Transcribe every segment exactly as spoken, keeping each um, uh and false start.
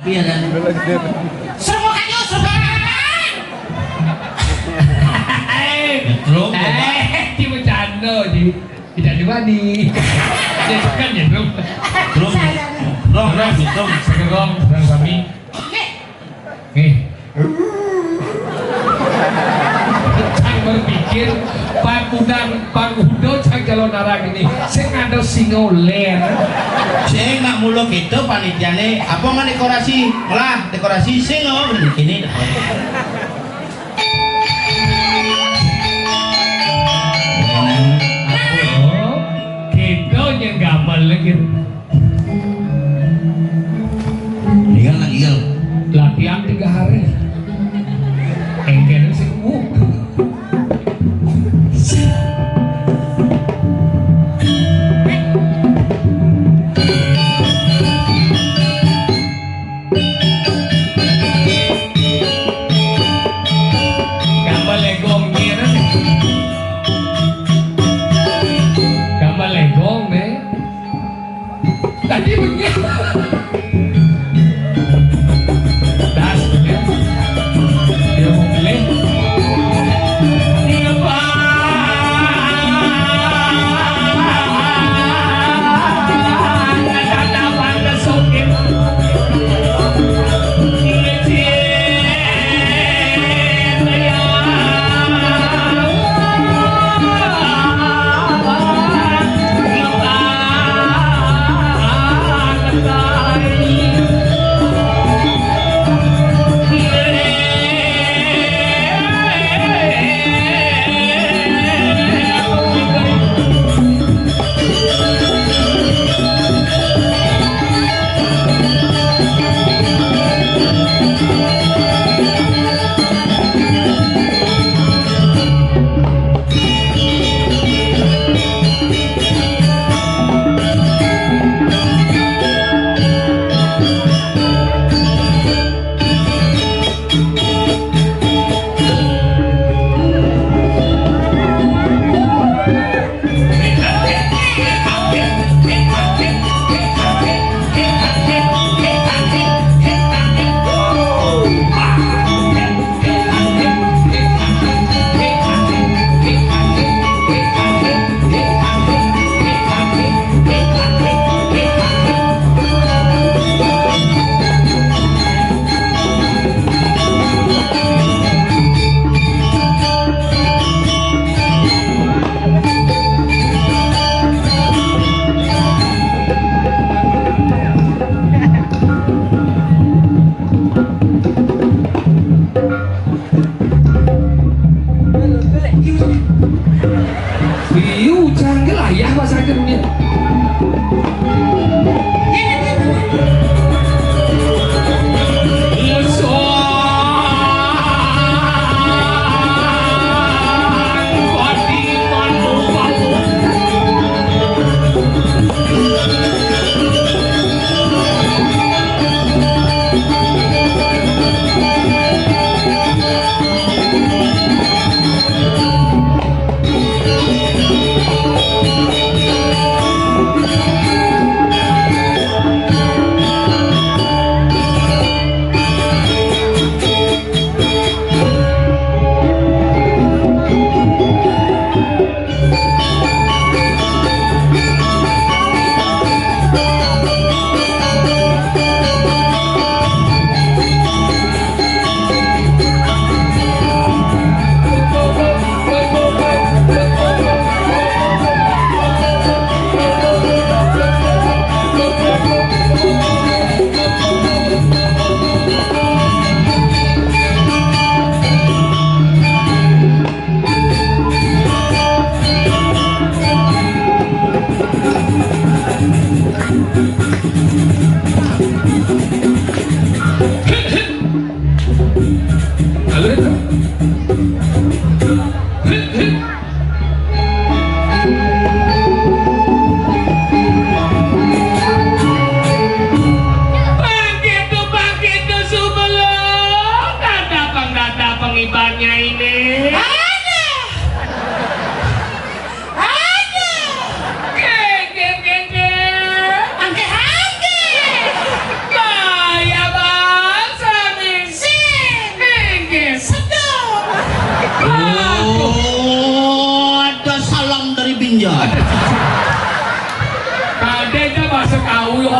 Iya kan? Semua kayu sudah. Eh, Belum, eh, dia bercanda je. Tidak ada mani. Dia bukan je, belum. Belum. Belum, belum, belum. Sekarang, sekarang kami. Nih. Cang berpikir, Pak Udang, Pak Udo, Cang calon arang ini. Sing ada singa uler. Sing nak mulu gitu panitiane, apa nggak dekorasi? Lah, dekorasi sing, oh, begini. Oh, gitu yang gamal lagi. Iya, nak iya. Latihan tiga hari. Engkel sing uh. Gambar legong dia nanti. Gambar legong deh. Tadi begitu. Das, ya.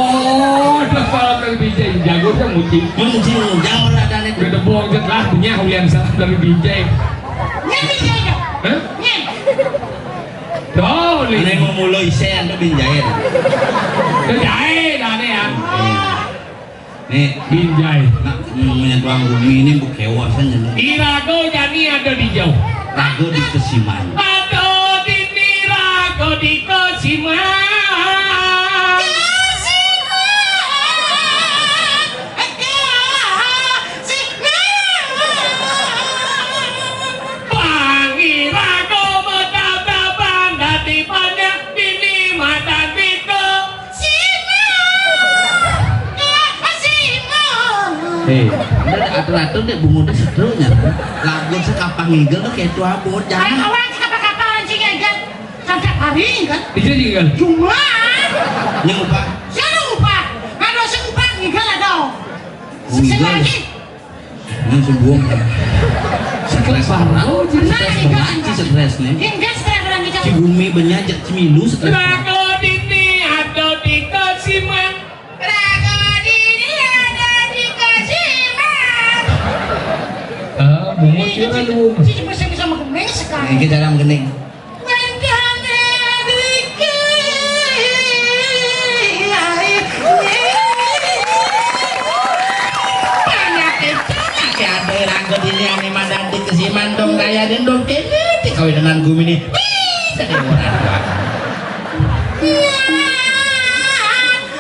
Oh, terus kalau dari bijai jago dia muji. Mun sing ngujang ora adané. Gedebong jet lah, punya ulian salah dari bijai. Nyén bijai. Hah? Nyén. Tuh, Ané mau mulai isé anu binjai. Binjai, dah nih ya. Nih, binjai. Nak, punya tuang bumi ini bukewa saja nih. Irago jani ada di jauh. Rago di kesiman. Ada di ni rago di kesiman. Pangirago matababan dadi banyak dini matan biko. Sima. Sima. Hei, anda atur-atur deh bungut seterusnya. Lagu sekapang ngigel tuh kayak tua bocah. Ayo, orang cakap apa orang cingigel? Sampai hari kan? Iya, iya. Cuma. Yang lupa. Siapa lupa? Kalau saya lupa ngigel ada. Sekali lagi. Ini sembuh. Stres. Parah. Oh, jadi stres banget sih, stres nih. Hingga stres orang itu. Si bumi benyajak cemilu stres. Rago dini ada di kesiman. Rago dini ada di kesiman. Ah, bungut kira lu. Ini cuma saya bisa mengemis sekarang. Ini kita dalam gening. Panyakit, panyakit, aduh, rangkut ini ane madadi kesiman dong, kaya den dong, kene, di kawinan gumi nih. Wih, sedih orang. Iya.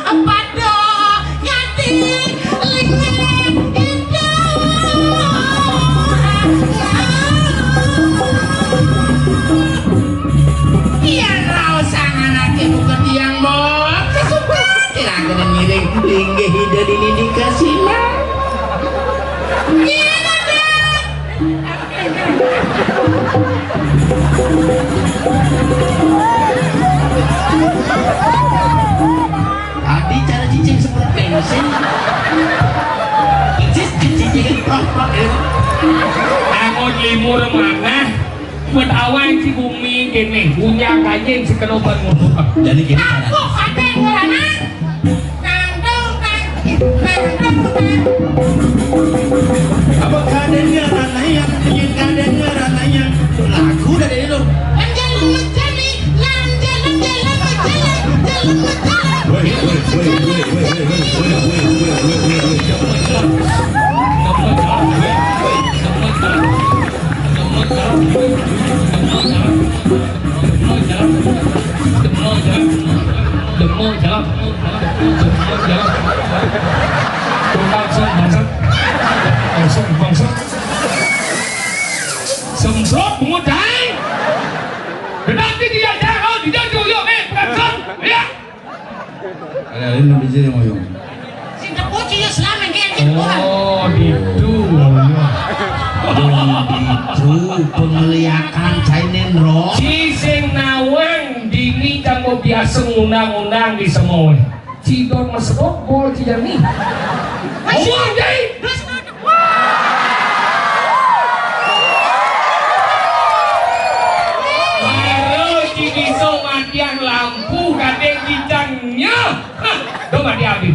Apa dong? Yati, lingit, itu. Iya, raos anganake buka tiang, Bos. Suka tidak kena ngiring. Linggih ide dini dikasih, Mak. Iya, Mak. Tadi cara cicing seperti bensin. Cicing, cicing, cicing, prok, prok, gitu. Angon limur manah, buat awang si bumi kene, punya kajeng si kenoban ngono. Jadi gini, cara. Aku ada yang ngeranak. Apa kadéngéran aya, yén kadéngéran aya lagu dari lu? Woi, woi, woi. Demo jalan. Demo jalan. Demo jalan. Tukang song bangsat. Tukang song bangsat. Semprot bungut, dai. Tetapi dia jago, dia tuyul, eh, tukang song. Ya. Ada lain lebih jadi ngoyong. Sing kepuci ya selama ini yang Oh, gitu. Dong itu pemeliakan Chinese rock. Si sing nawang dini kanggo biasa ngundang-undang di semoy. Cidot mesebok bol cidani. Ngomong, Jai. Maro ci bisa matiang lampu kadéng kicangnya. Hah, do mati abdi.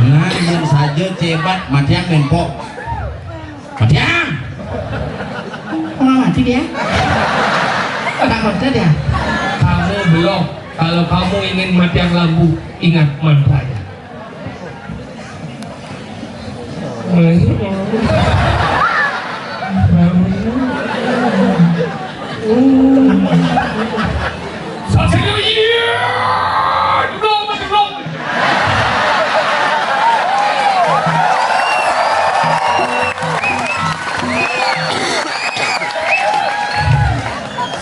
Nah, yang saja cebat matiang bempok. Matiang. Mau mati dia? Tak mati dia. Kamu belum. Kalau kamu ingin matiang lampu, ingat mantranya.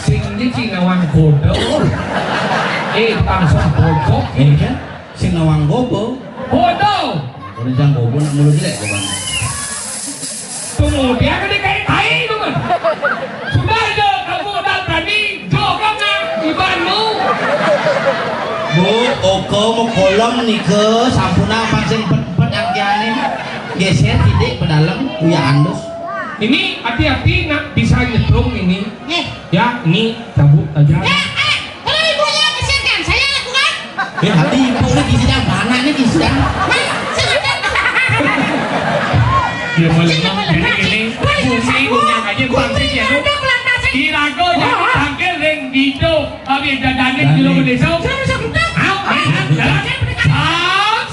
Sing di Cina wang bodoh. Eh, langsung bodoh. Iya. Sing nawang gobo. Bodoh. Kalau jang gobo nak mulu jelek gobo. Kemudian ada kayak tai tu kan. Sudah aja kamu tak berani jogang ibanmu. Bu, oko mau kolom nih ke sampuna apa sing pet-pet angkiane. Geser titik ke dalam, uya andus. Ini hati-hati nak bisa nyetrum ini. Eh. Ya, ini cabut aja. Ya, eh, kalau ibunya kesiankan, saya lakukan. Ya, tadi ibu ini di sini, mana ini di sini? Ya, boleh, Bang. Jadi ini, fungsi punya kaji, fungsi dia tuh. Irago jadi tangkil ring gitu. Tapi dadane jero desa. Apa? Apa?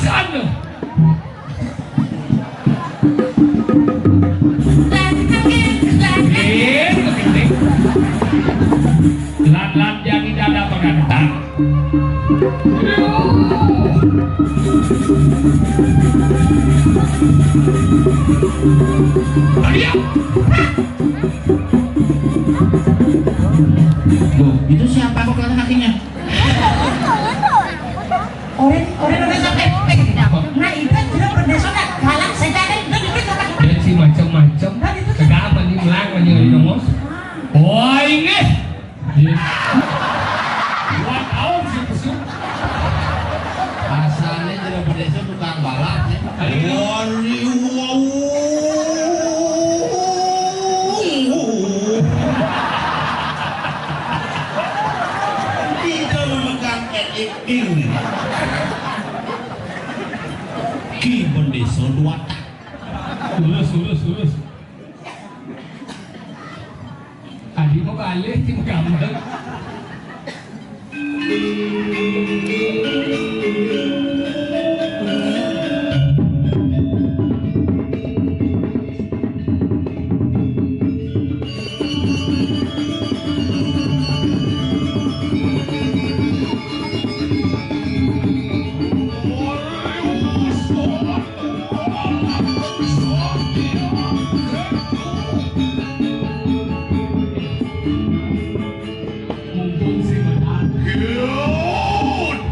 Apa? Lan-lan jani dada pagantang. Loh, itu siapa kok kelihatan kakinya? Orang, orang udah sampai, eh, nah, itu sudah berdesa, galak saja, dan itu sudah. Dia si macam-macam. Dan itu sudah. Segala ni melang aja ngomong. Wah, ini. Iya. Dua tahun sih, besok. Asalnya sudah berdesa tukang balap, ya. Ayo. Wah, wow. Tidak memegang etik. Ki Bendesa dua tak. Lurus, lurus, lurus. Tadi mau balik, tim gambar. Mumpung sing menang. Yo,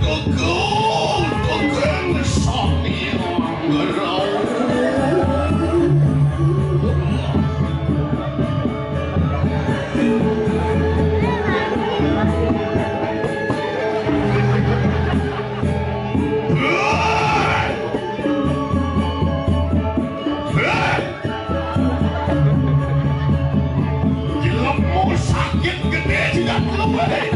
tegel, tegel, sami ngerau. Jelemu sakit gedé tidak luwih.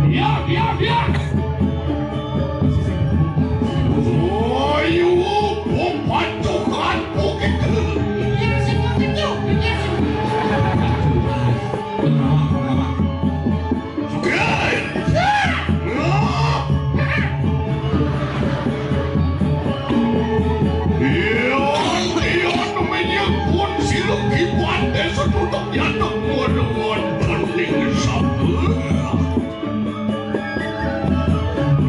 Biar, biar, biar. Ayo, pembantukan bukit. Biar semua kencur, biar semua. Pengawa, pengawa. Ion, ion, menyebut siluk kibat desa tutup nyatuk ngon-ngon pening sabar.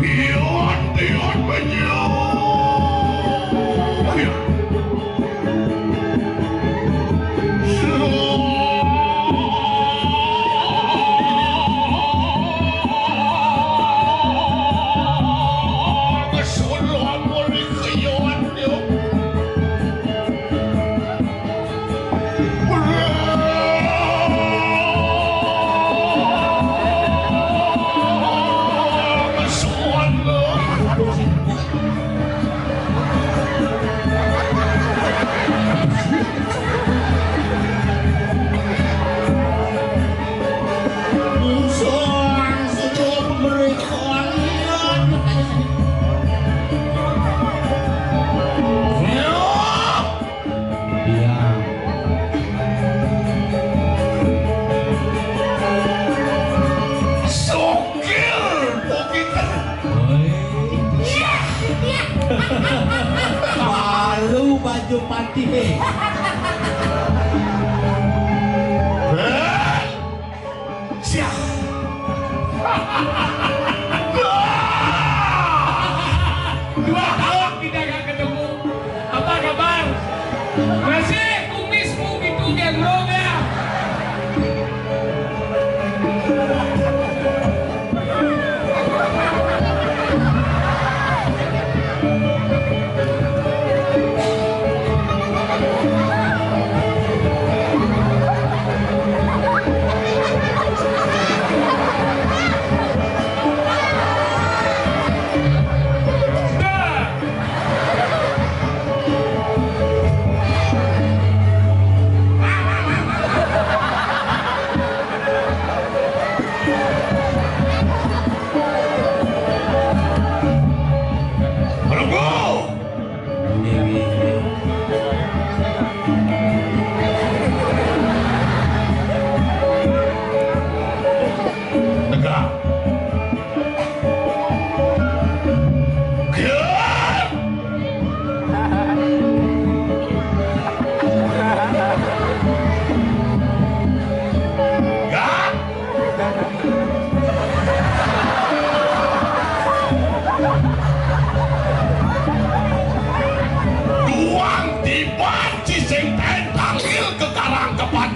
Ion, ion, menyebut. Sokir, pokoknya. Woi. Iya, iya. Malu baju panti, he. Siap. Dua tahun kita nggak ketemu. Apa kabar? Masih kumismu gitu, Gendro, ya?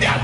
That